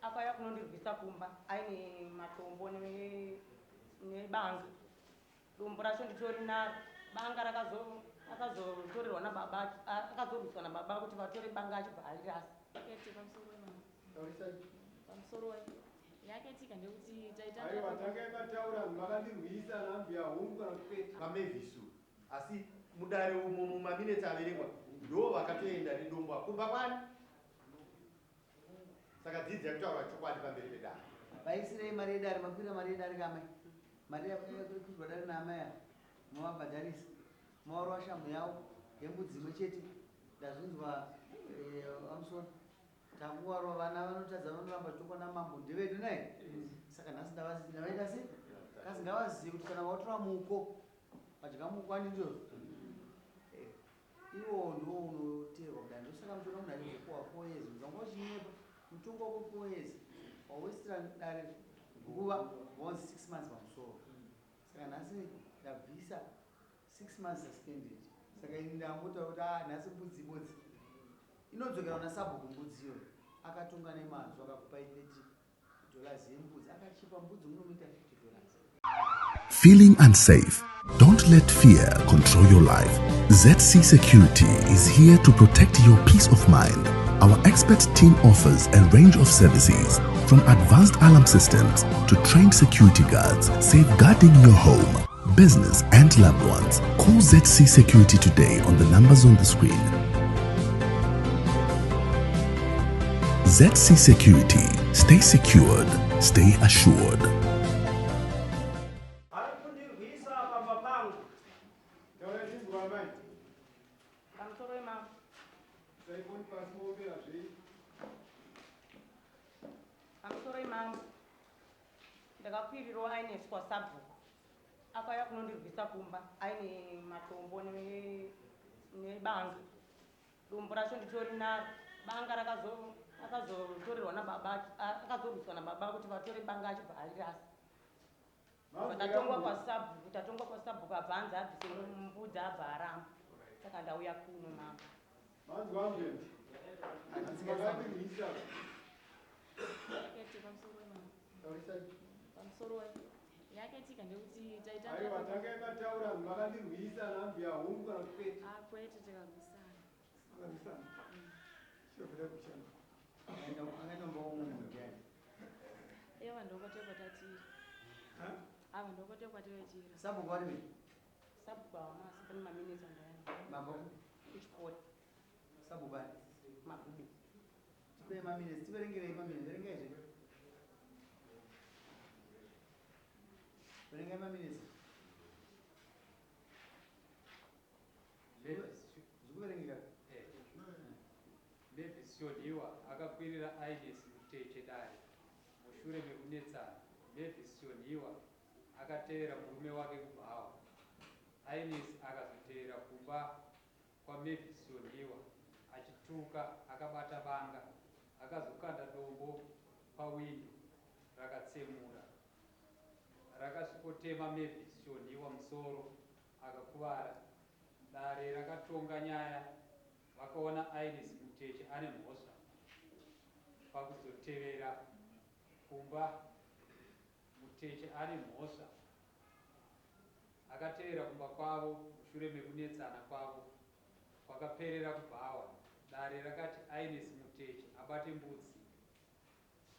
Akauya kunondirwisa kumba aine matombo nebanga. Dombo racho nditori naro. Banga rakazotorerwa nababa, akazorwiswa nababa kuti vatore banga achibva arirasa. Pamusoro yakaitika ndekuti taita Aiwa, tangai mataura, makandirwisa nambuya, hongu kana kwete? VaMavis, asi mudare umo mumaminetsi averengwa ndo vakatoenda nedombo kumba kwani. Saka dzidza kutaura chokwadi pamberi pedare. Vaisirei mari yedare, makwira mari yedare kamai. Mari yakwirwa dare naamai ava mavabhadharisa, mavarova shamhu yavo yembudzi imwe chete. Ndazvinzwa vamusoro, takuvarova vana vanotadza, vanoramba chitongwa namambo ndevedu nai. Saka nhasi ndavaita sei? Kasi ngavazive kuti kana vatora muko vadya muko, ani ndizvozvo. Iwo ndiwo unoteerwa kudai. Ndosaka muchiona munhu achizopuwa 4 years. Muzanga uchinyepa mutongo wako 4 years, wawestira dare nguva, waonzi 6 months pamusoro. Saka nhasi ndabvisa 6 months suspended. Saka ini ndangotaura kuti a nhasi mbudzi ibodzi inodzokera kuna sabhuku. Mbudzi iyoyo akatonga nemazvo, akakupai $30 yembudzi, akachipa mbudzi munomuita $50. Feeling unsafe? Don't let fear control your life. ZC Security is here to protect your peace of mind. Our expert team offers a range of services from advanced alarm systems to trained security guards, safeguarding your home, business, and loved ones. Call ZC Security today on the numbers on the screen. ZC Security. Stay secured, stay assured. Ari kundirwisa pamba pangu. Taura chinzwa, amai. Pamusoro imambo. Saifoni pasi, moombera zvei? Pamusoro imambo, ndakakwirirwa aineswa sabhuku. Akauya kunondirwisa kumba aine matombo nebanga. Dombo racho nditori naro. Banga akazotorerwa nababa, akazorwiswa nababa kuti vatore banga achibva arirasa. Tatongwa kwasabhuku, tatongwa kwasabhuku, abva anzi abvise mbudzi, abva aramba. Saka ndauya kuno, mama. Manzwa, mbuya, makandirwisa. Yakaitika pamusoro mama. Taurisai. Pamusoro yakaitika ndekuti taita Aiwa, tangai mataura, makandirwisa nambuya, hongu kana kwete? A, kwete, takarwisana. Makarwisana chobvira kushanda. Akaenda umwe munhu ndiani? Eva ndokote kwatatiri. Ava ndokote kwataichira. Sabhuku vari? Sabhuku hawana, asi pane maminitsi andayana. Mabva? Kuchikoro. Sabhuku ari? Magubi. Tipei maminitsi, tiverengerei maminitsi. Verengai zve, verengai maminitsi. Zvikuverengeka. Mavis Shonhiwa akakwirira Ines Muteche dare mushure mekunetsana. Mavis Shonhiwa akatevera murume wake kubhawa. Ines akazotevera kumba kwaMavis Shonhiwa achituka akabata banga. Akazokanda dombo pawindo rakatsemura, rakasvikotema Mavis Shonhiwa musoro, akakuvara. Dare rakatonga nyaya, vakaona Ines Muteche ane mhosva pakuzotevera kumba. Muteche ane mhosva, akatevera kumba kwavo mushure mekunetsana kwavo kwakaperera kubhawa. Dare rakati Ines Muteche abate mbudzi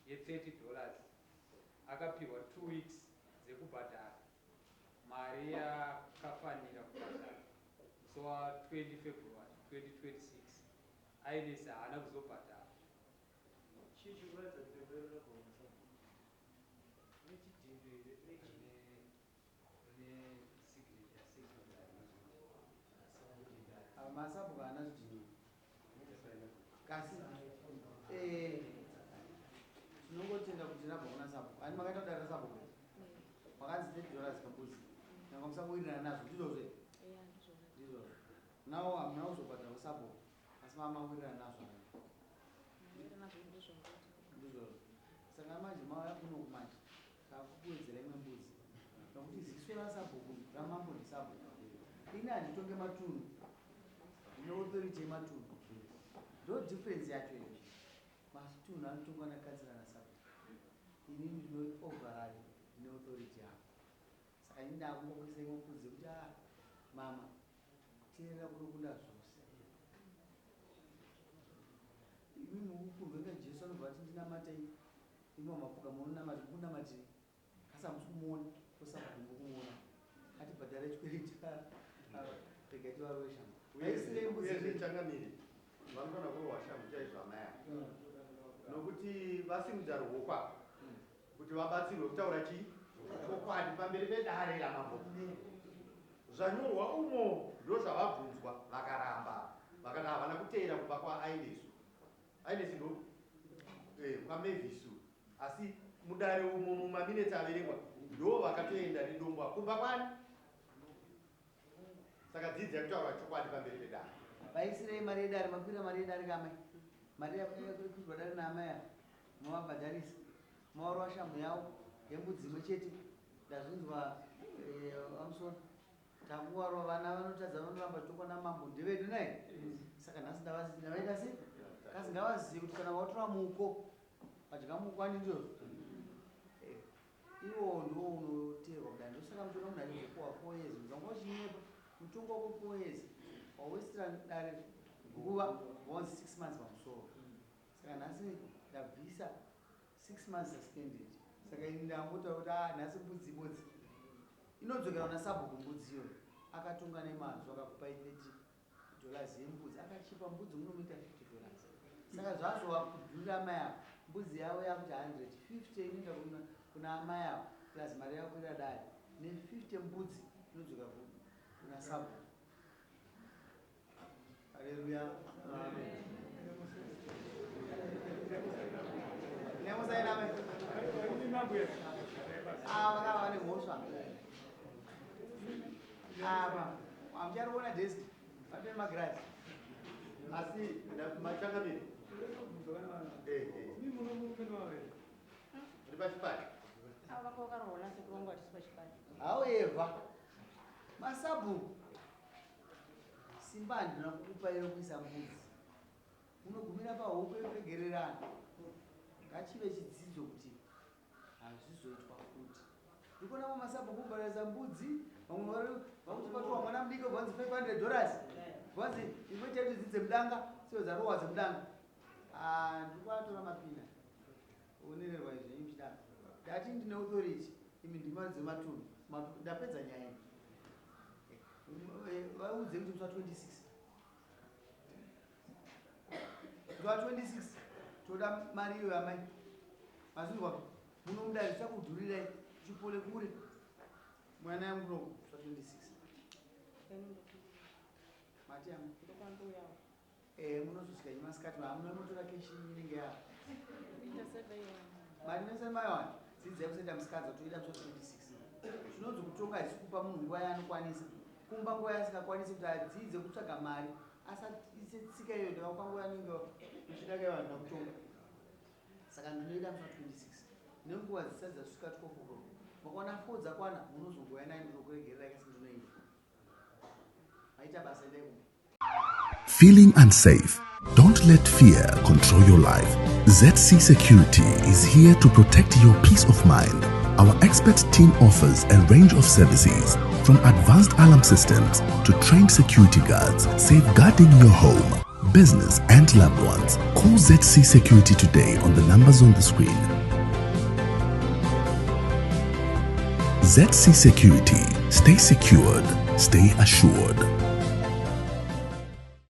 ye$30. Akapiwa 2 weeks dzekubhadhara mari yakafanira kubhadhara. Musi wa20 February 2026 Ines haana kuzobhadhara. Chii chikuratidza kuti dombo iro rakabva kumasabhuku? Nechidhindo here? Rine signature secondary. Masabhuku haana zvidhindo kasi tinongotenda kuti rabva kuna sabhuku. Ani makaita kudare rasabhuku, makanzi $30 kambudzi, nanga musawirirana nazvo, ndizvozvo? Eya, ndizvona. Ndizvozvo. Nawo hamuna kuzobhadhara kusabhuku, asi mamawirirana nazvo. Mawirirana nazvo, ndizvona. Ndizvozvo. Saka manje mauya kunoku, manje takukuwedzera imwe mbudzi, nokuti ziso rasabhuku, ramambo ndisabhuku. Ini handitonge matunhu, ndine authority yematunhu. Ndo difference yacho iyo. Matunhu anotongwa nakatsira nasabhuku. Ini ndino overall ndine authority yako. Saka ini ndakungokuisa imwe kudze kuti ah mama kuteerera kunokunda zvose. Imi mukukundwa inga Jesu anobva ati ndinamatei imi mapuka munonamata mukunamatei kasi hamusi kumuona osabhuku mukumuona atibhadhare chikwereti rega tivarove shamhu. Uyezve changamire vanofanira kurohwa shamhu chaizvo amai ava nokuti vasimudza ruoko apa kuti vabatsirwe kutaura chii chokwadi pamberi pedare ramambo. Zvanyorwa umo ndozvavabvunzwa vakaramba vakati havana kuteera kumba kwaAinesu. Ainesu ndo eh, kwaMevisu asi mudare umo mumaminetsi averengwa ndo vakatoenda nedombo kumba kwani saka dzidzi yakutaura chokwadi pamberi pedare. Vaisirei mari yedare makwira mari yedare kamai mari yakwirwa dare naamai ava movabhadharisa movarova shamhu yavo yembudzi imwe chete ndazvinzwa vamusoro takuvarova vana vanotadza vanoramba chitokwa namambo ndevedu nai saka nhasi ndavaita sei kasi ngavazive kuti kana vatora muko vadya muko ani ndizvozvo iwo ndiwo unoteerwa kudai ndosaka muchiona munhu achizopuwa four years muzanga uchinyepa mutongo wako four years wawestira dare nguva wawanzi 6 months pamusoro saka nhasi ndabvisa 6 months suspended saka ini ndangotaura kuti ah nhasi mbudzi ibodzi inodzokera kuna sabhuku mbudzi iyoyo akatonga nemazvo akakupai 30 dollars yembudzi akachipa mbudzi munomuita 50 dollars saka zvazova kudhurira amai avo mbudzi yavo yakuti 150 inoenda kuna amai avo plus mari yakwira dare ne 50 mbudzi inodzoka kuna sabhuku haleluya nemusainame ava kava vane mhosva apa hamuchariona desk vatove magirazi asi machangamire uri pachipari ava vanga vakarohwa nasekuru vangu hatisi pachipari however masabhuku simba handina kukupa iro kuisa mbudzi munogumira pahuku yekuregererana ngachive chidzidzo kuti hazvizoitwa futi ndikuona mamwe masabhuku kubhadharisa mbudzi vamwe vakuti patowa mwana mudiki bvanzi 500 dollars bvanzi imwe chaito dzidze mudanga sio dzarohwa dzemudanga ah, ndikuatora mapina onererwa izvenyu muchidaro ndati ndine authority imi ndima dzematunhu ndapedza nyaya iyi vaudze kuti musi wa 26 Zuva 26 toda mari iyoyo amai. Mazvinzwa muno mudare tichakudhurirai chipole kure. Mwana yangu kuno zuva 26. Mati amai. Eh munozosvika nyuma sikati hamuna motora keshi inenge ya. Mari mese mai wani. Dzidzai kusaita musikadzi toida zuva 26. Chinonzi kutonga hachisi kupa munhu nguva yaanokwanisa. Kumba nguva yaasingakwanisi kuti adzidze kutsvaga mari asaise tsika iyoyo ndakakupa nguva yanenge uchida kaiva handina kutonga saka ndinoida musi wa 26 nenguva dzisati dzasvika 12 o'clock makwana 4 dzakwana munozongouya nai ndinokuregererai kasi ndinoida maita basa endai kumba Feeling unsafe? Don't let fear control your life. ZC Security is here to protect your peace of mind. Our expert team offers a range of services from advanced alarm systems to trained security guards, safeguarding your home, business, and loved ones. Call ZC Security today on the numbers on the screen. ZC Security. Stay secured, stay assured.